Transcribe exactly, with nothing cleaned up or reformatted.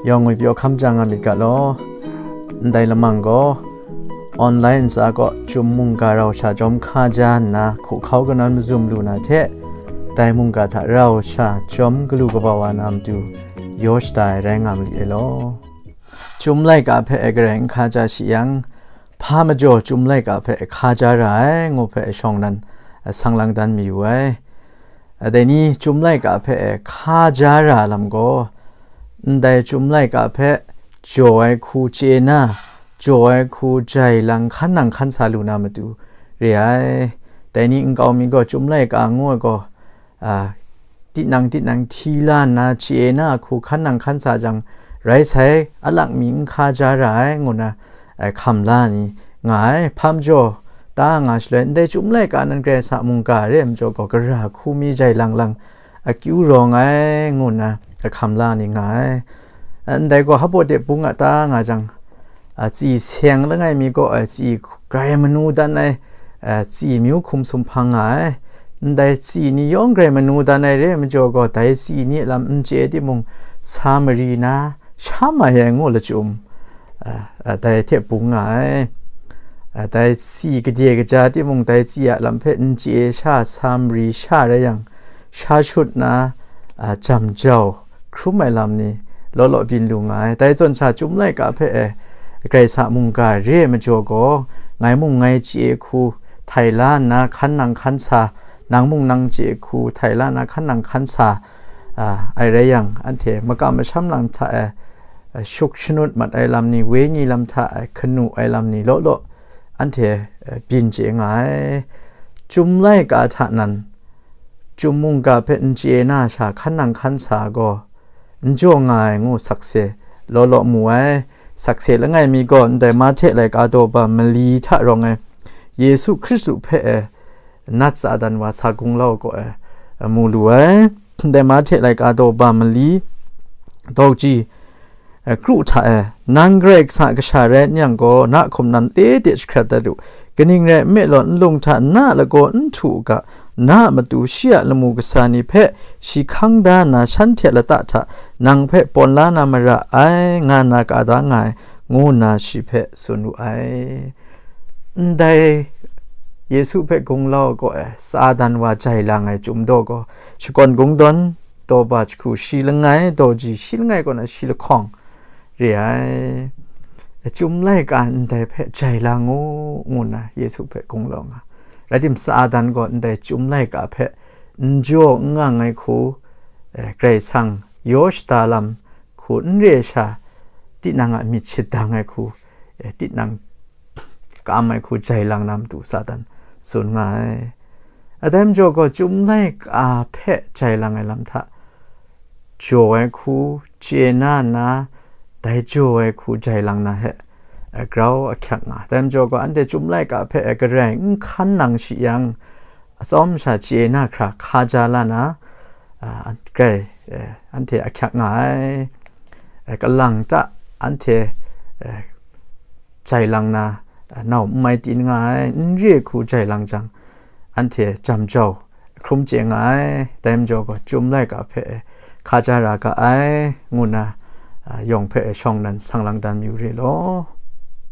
Yawng ngwi pyaw hkam jang nga myit ga law. Ndai lamang gaw, online ntsa kaw chyum mungga rau sha jawm hka ja nna, hku hkau kanawn mazum lu na hte, dai mungga hta rau sha jawm galu kaba wa na matu yaw shada ai rai nga ma li ai law. Chyum laika hpe e garai n hka ja shi yang, hpa majaw chyum laika hpe e hka ja ra ai, ngu hpe e shawng nan, e, sang lang dan mayu ai. E, dai ni chyum laika hpe e hka ja ra lam gaw, ndai chyum laika hpe jaw ai hku chye na, jaw ai hku jai lang hkan nang hkan sa lu na matu re ai. Dai ni nkau mi gaw chyum laika ngu ai gaw, a, tinang tinang hti la nna chye na hku hkan nang hkan sa jang, rai sai, a lak mi n hka ja ra ai, ngu na, a, hkam la ni nga ai. Hpa majaw ta nga shaloi, ndai chyum laika nan Karai Kasang mungga re ai majaw gaw, gara hku mi jai lang lang akyu rawng ai, ngu na, a, hkam la ni nga ai. A, ndai gaw hpaw de bung a ta nga jang, a, tsi seng langai mi gaw, a, tsi grai manu dan ai, a, tsi myu hkum sumhpang nga ai. Ndai tsi ni yawng grai manu dan ai re ai majaw gaw, dai tsi ni a lam n chye timung, sa mari na, sha mai ai ngu lachyum, a, a, dai hte bung nga ai. A, dai tsi gade kaja timung, dai tsi a lam hpe n chye sha, sa mari sha rai yang, sha shut na, a, jam jau, hkrum ai lam ni law law byin lu nga ai. Dai zawn sha chyum laika hpe e, Karai Kasang mungga re ai majaw gaw, ngai mung ngai chye hku htai la nna, hkan nang hkan sa, nang mung nang chye hku htai la nna, hkan nang hkan sa, a, ai rai yang, anhte makam masham lang hta e, a, shuk shanut mat ai lam ni, wenyi lam hta e hkanu ai lam ni law law, anhte, e, byin chye nga ai. Chyum laika hta nan, chyum mungga hpe n chye na sha hkan nang hkan sa gaw, n jaw nga ai ngu sakse law law mu ai. Sakse langai mi gaw, ndai Mahte laika daw ba mali hta rawng ai, Yesu Hkristu hpe e nat Satan wa sa gunglau gaw e, e, mu lu ai. Ndai Mahte laika daw ba mali, daw ji, e, kru hta e, nang Karai Kasang a kasha rai n yang gaw, na hkum nan le de jahkrat dat u. Kaning rai nme law, nlung hta na a lagaw n htu u ga, na a matu shi a lamu kasa ni hpe shi hkang da nna, shanhte a lata hta nang hpe pawn la na mara ai, nga nna ka da nga ai, ngu nna shi hpe tsun wu ai. Ndai Yesu hpe gunglau gaw e, Satan wa jai lang ai chyum daw gaw, shakawn kungdawn, daw ba jahku shi langai, daw ji shi langai kaw na shi lahkawng re ai. Chyum laika ndai hpe jai lang u, ngu nna Yesu hpe gunglau nga. Rai tim, Satan gaw ndai chyum laika hpe n jaw n ngang ai hku, e, Karai Kasang yaw shada lam hku n re ai sha, tinang a myit shadang ai hku, e, tinang ka-am ai hku jai lang na matu Satan tsun nga ai. A dai majaw gaw, chyum laika hpe jai lang ai lam hta, jaw ai hku chye na nna, dai jaw ai hku jai lang na he, a grau ahkyak nga. Dai majaw gaw, anhte chyum laika hpe, a, garai n hkan nang shi yang, atsawm sha chye na hkra hka ja la na, a, an-, grai, e, anhte ahkyak nga ai. E, kalang ta anhte, e, jai lang na, a, nau n mai tin nga ai, n re hku jai lang jang, anhte jam jau, hkrum chye nga ai. Dai majaw gaw, chyum laika hpe hka ja ra ga ai, ngu nna, a, yawng hpe shawng nan sang lang dan mayu re law.